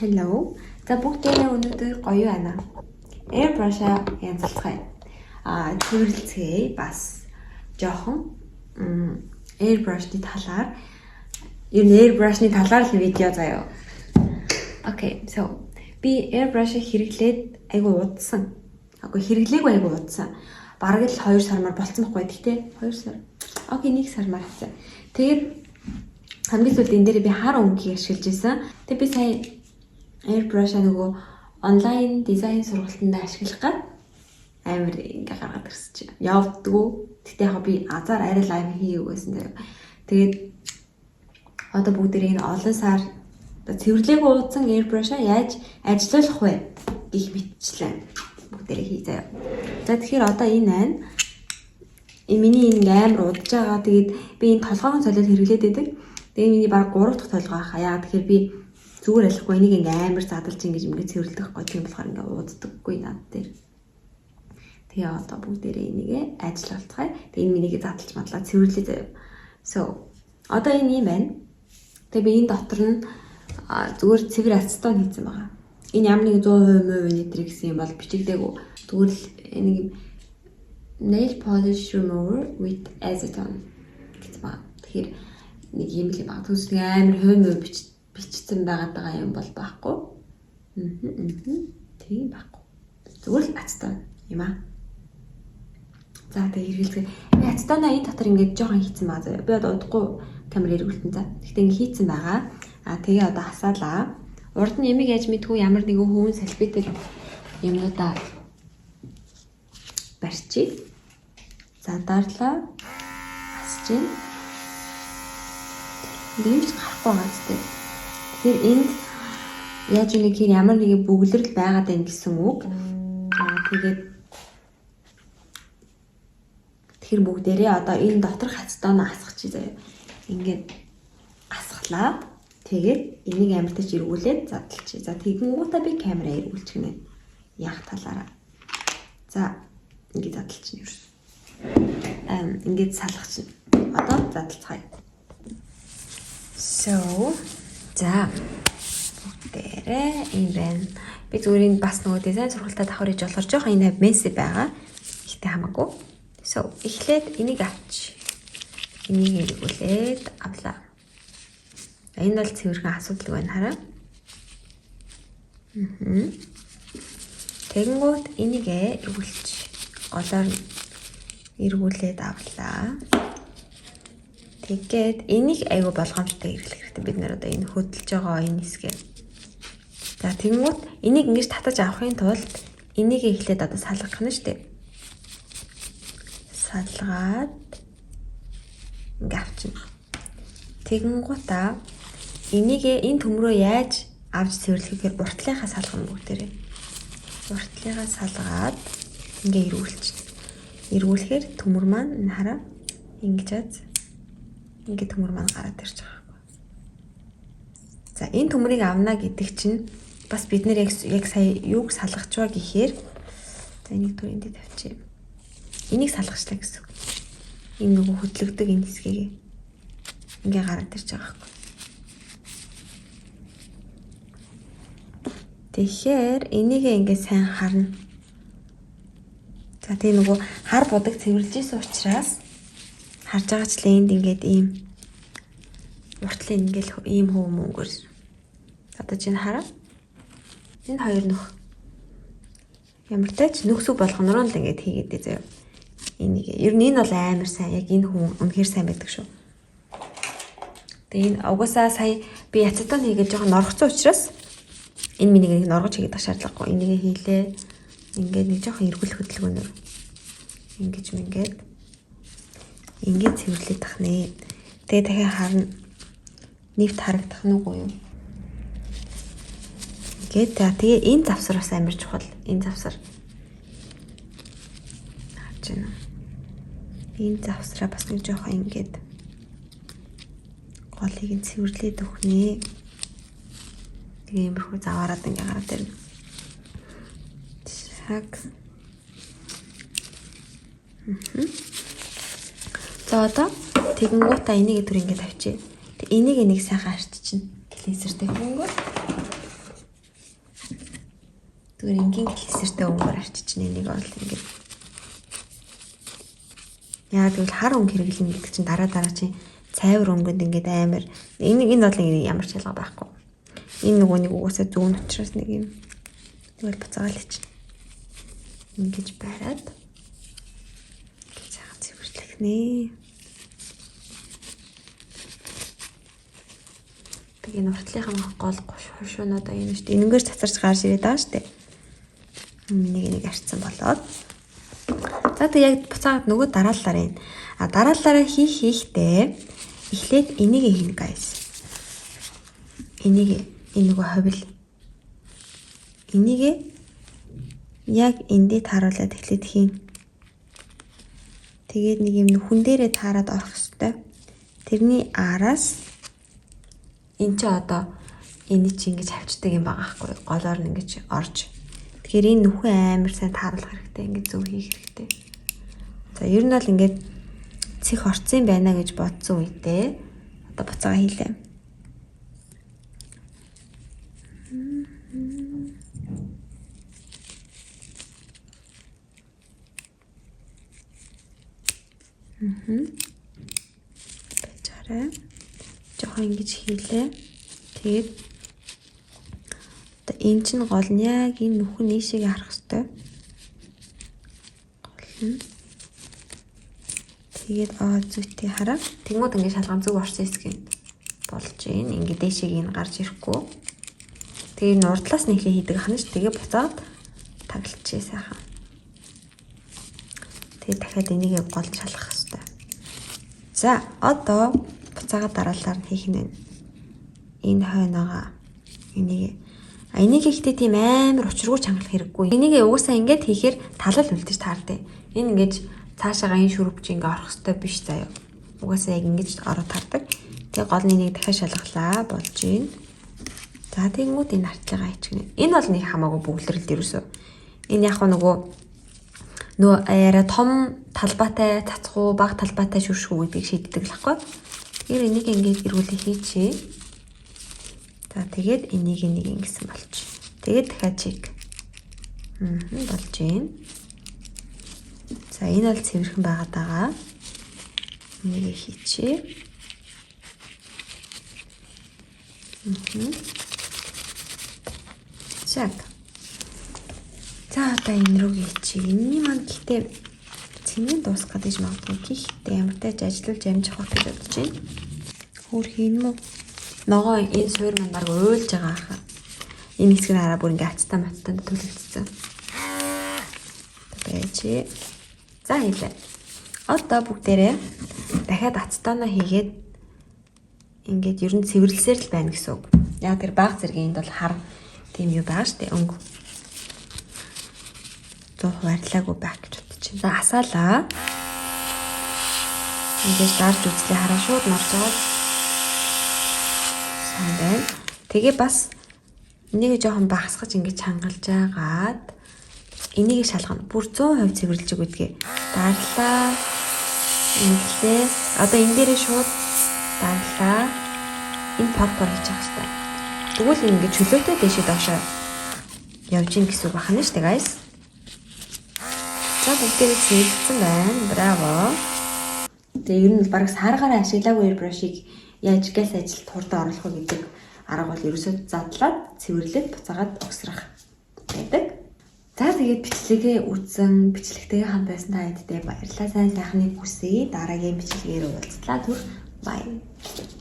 Hello. За, бүгдээрээ өнөөдөр гоё байна. Airbrush-а янзалцгаая. Цэвэрлэцгээе, бас жоохон airbrush-ны талаар, ер нь airbrush-ны талаар л видео заяа. Okay, so би airbrush-ыг хэрэглээд айгу удсан. Агүй, хэрэглээгүй айгу удсан. Бараг л 2 сармаар болцсон байхгүй. Гэхдээ 2 сар. Okay, 1 сармаар хацаа. Тэгээд хамгийн сүүлд энэ дээр би хар өнгийг ашиглаж исэн. Тэгээд би сая airbrush-а нөгөө онлайн дизайн сургалтанд ашиглах гад амар ингээ гаргаад ирсэн чинь явдггүй. Гэтэ яг би азар арай live хийгээгүй байсан заяа. Тэгээд одоо бүгдээрээ энэ олон сар цэвэрлээгүй уудсан airbrush-а яаж ажилуулах вэ гэх мэтчлэн бүгдээрээ хий заяа. За, тэгэхээр одоо энэ байна. Энэ миний энэ амар удаж байгаа. Тэгээд би энэ толгойн солиод хэрэглээд байдаг. Тэгээд миний баг 3 дахь толгой хаа. Яагаад тэгэхээр би зүгээр алихгүй, энийг ингээ амар задалж ингэж ингээ цэвэрлдэг байхгүй. Тийм болохоор ингээ ууддаггүй над дээр. Тэгээ одоо бүгдээрээ энийгээ ажиллуулцгаая. Тэгээ энэ минийгээ задалж мадлаа цэвэрлээ заяа. So одоо энэ юм байна. Тэгээ би энэ дотор нь зүгээр цэвэр ацетон хийсэн байгаа. Энэ ямар нэг 100% муу нэтэр гэсэн юм бол бичигдээгүй. Зүгээр л нэг nail polish remover with acetone гэсэн байна. Тэгэхээр нэг юм л юм байна. Түүс нэг амар хувь муу бичсэн байгаад байгаа юм бол байхгүй. Аа. Тийм, байхгүй. Зүгээр л ацетон юм аа. За, тэгээ хэрэглэцгээ. Би ацетоноо энэ дотор ингээд жоохон хийцэн байгаа заяа. Би одоо удахгүй камер эргүүлтэн за. Гэхдээ ингээд хийцэн байгаа. А тэгээ одоо хасаалаа. Урд нь ямиг яаж мэдгүй ямар нэгэн хүүн салфетээр юмнуудаа барьчих. За, дарлаа. Хасж гин. Ингээд юм ч гарахгүй байгаа зү. Тэгэхээр энд яаж нэг хэр ямар нэгэн бүглэрэл байгаад байна гэсэн үг. Аа, тэгээд тэгэхээр бүгдээрээ одоо энэ доторх ацетоноо асгах заяа. Ингээд асглаа. Тэгээд энийг амартаж эргүүлээд задлчих. За, тэгэнгүүтээ би камера эргүүлчих нэ. Яг талаараа. За, ингээд задлчихна ерөөс. Ингээд салгах. Одоо задлцгаая. So за, бүгдээрээ юм байна. Би зүгээр энэ бас нөгөө дизайн сургалтаа давхар хийж болохоор жоохон энэ messy байгаа. Ихтэй хамаагүй. So эхлээд энийг авч, энийг эргүүлээд авлаа. Энэ бол цэвэрхэн асуудалгүй байна, хараа. Тэгэнгүүт энийг эргүүлж, голоор эргүүлээд авлаа. Тэгээд энийг айгу болгоомжтой хэрэглэх хэрэгтэй. Бид нэр одоо энэ хөдөлж байгаа энэ хэсгээ. За, тэгэнгүүт энийг ингэж татаж авахын тулд энийг эхлээд одоо салгах нь шүү дээ. Салгаад ингээ авчина. Тэгэнгүүтаа энийг энэ төмрөө яаж авч цэвэрлэх гэхээр уртлынхаа салгана бүгдээрээ. Уртлынхаа салгаад ингээ эргүүлчихнэ. Эргүүлэхээр төмөр маань энэ хараа, ингэж аз ингээ төмөр маань гараад ирж байгаа байхгүй. За, энэ төмрийг авна гэдэг чинь бас бид нэр яг сая юуг салгачваа гэхээр, за, энийг түр энд тавьчих. Энийг салгачлаа гэсэн үг. Энэ нөгөө хөдлөгдөг энэ хэсгийг ингээ гараад ирж байгаа байхгүй. Тэгэхээр энийг ингээ сайн харна. За, тэгээ нөгөө хар будаг цэвэрлж исэн учраас харж байгаачлаа энд ингээд ийм уртлын ингээл ийм хөв мөнгөөр одоо чинь хараа. Энэ хоёр нөх ямар тач нөхсөг болгонороо л ингээд хийгээд дээ заяа. Энийг ер нь энэ бол амар сайн, яг энэ хүн үнэхээр сайн байдаг шүү. Тэгээ энэ угаасаа сая би ацетон хийгээд жоохон норгоцсон учраас энэ миний нэг норгож хийгээд байх шаардлагагүй. Энийг хийлээ. Ингээд нэг жоохон эргүүлэх хөдөлгөөнөөр ингэж мингээд ингээд цэвэрлээд тах нэ. Тэгээ дахиад харна. Нэвт харагдах нь үгүй юу? Ингээд за, тэгээ энэ завсар бас амар чухал. Энэ завсар. Харж байна. Энэ завсраа бас нэг жоохон ингээд голыг нь цэвэрлээд өгнө. Тэгээ иймэрхүү заваарад ингээ гараад ирнэ. Шаг. Мм. За, одоо тэгэнгүүтээ энийг түр ингэ тавьчих. Тэг энийг нэг сайхан арччихна. Cleanser тэй хөнгөө. Зүгээр энгийн cleanser тэй өнгөөр арчиж нэг бол ингээд. Яа гэвэл хар өнгө хэрэглэнэ гэдэг чинь дараа дараа чинь цайвар өнгөнд ингээд амар энэ бол ингэ ямар ч ялгаа байхгүй. Энэ нөгөө нэг угаасаа зүүн учраас нэг юм тэгвэл буцаагаал чинь. Ингэж бариад сайхан цэвэрлэх нэ. Тэгээ энэ уртлынхаа гол хушуунууд энэ шүү дээ. Энэнгээр цацарч гарч ирээд байгаа шүү дээ. Нэг нэг арцсан болоод. За тэг яг буцаагаад нөгөө дараалалаар байна. А дараалалаараа хийх хийхдээ эхлээд энийг хийнэ, guys. Энийг, энэ нөгөө ховил. Энийг яг эндээ тааруулаад эхлээд хийн. Тэгээд нэг юм нүхэн дээрээ таарад орох хэвээр. Тэрний араас эн чи одоо энэ чи ингэж хавчдаг юм байгаа байхгүй, голоор нь ингэж орж. Тэгэхээр энэ нүхэн амар сайн тааруулах хэрэгтэй, ингэж зөв хийх хэрэгтэй. За, ер нь бол ингээд цэх орцсон байна гэж бодсон үедээ одоо буцаага хийлээ. Байж хараа. Жохон ингэж хийлээ. Тэгээд одоо энэ чинь гол нь яг энэ нүхэн нийшээгээ харах хэвээр. Гол нь. Тэгээд аа зүйтэй хараа. Тэнгүүд ингэ шалган зөв орсон хэсэг нь болж гин. Ингэ дээшээг нь гарч ирэхгүй. Тэгээ энэ урдлаас нь эхлээ хийдэг ахна ш. Тэгээ буцаад таглалчээ сайхан. Тэгээ дахиад энийг гол шалгах хэвээр. За, одоо буцаага дараалалаар нь хийх нь энэ хойноогоо энийг. Энийг ихтэй тийм амар учиргүй чангалах хэрэггүй. Энийг угаасаа ингээд хийхээр талал үлдэж таардаг. Энэ ингэж цаашаага энэ шүрвч ингээ орох хэвээр биш заяа. Угаасаа яг ингэж ороод таардаг. Тэгээ гол нь энийг дахиад шалгалаа болж гин. За, тэгэнгүүт энэ артлыгаа хийчихнэ. Энэ бол нэг хамаагүй бүглэрэлт ерөөсөө. Энэ яг нөгөө арай том талбайтай цацах уу, бага талбайтай шүрших үү гэдгийг шийддэг л байхгүй. Тэгэхээр энийг ингээд эргүүлээ хийчихье. За, тэгээд энийг энийг ингэсэн болчих. Тэгээд дахиад чиг. Болж гин. За, энэ бол цэвэрхэн байгаад байгаа. Энийг хийчихье. За. За, одоо энэ рүү хийчихье. Энэний маань гэхдээ цэнгэн дуусах гэж магадгүй. Гэхдээ ямар тач ажиллуулж амжих байх гэж бодож байна. Хөөр хийн мө. Ногоо энэ суур маань баг уйлж байгаа хаа. Энэ хэсэг нь хараа бүр ингээ ацтай мацтанд төлөгдсөн. Байж. За, хийлээ. Одоо бүгдээрээ дахиад ацтаана хийгээд ингээд ер нь цэвэрлсээр л байна гэсэн үг. Яг тэр баг зэргийн энд бол хар тийм юу байгаа штэ өнгө. 100% арилаагүй байх гэж бодож байна. За, асаалаа. Ингээд дарж үзлээ, хараа шууд норж байгаа. Сайн байна. Тэгээ бас энийг жоохон багасгаж ингэж хангалж агаад энийг шалгана. Бүр 100% цэвэрлж өгдгээ. Дарлаа. Инглээ. Одоо энэ дээрээ шууд дарлаа. Энэ пор пор хийж байгаа хэрэгтэй. Тэгвэл ингэ чөлөөтэй дэшээ доошоо явж гин гэсэн үг байна шүү дээ, guys. За, бүгдээрээ цэвэрлсэн байна. Браво. Тэгээ ер нь баг саргаараа ашиглаагүй airbrush-ыг яаж газ ажилд хурдан оруулах вэ гэдэг арга бол ерөөсөө задлаад цэвэрлээд буцаагаад угсрах байдаг. За, тэгээд бичлэгээ үзсэн, бичлэгтэйгээ хамт байсан та хэдтэй баярлалаа. Сайн сайхныг хүсье. Дараагийн бичлэгээр уулзлаа. Түр bye.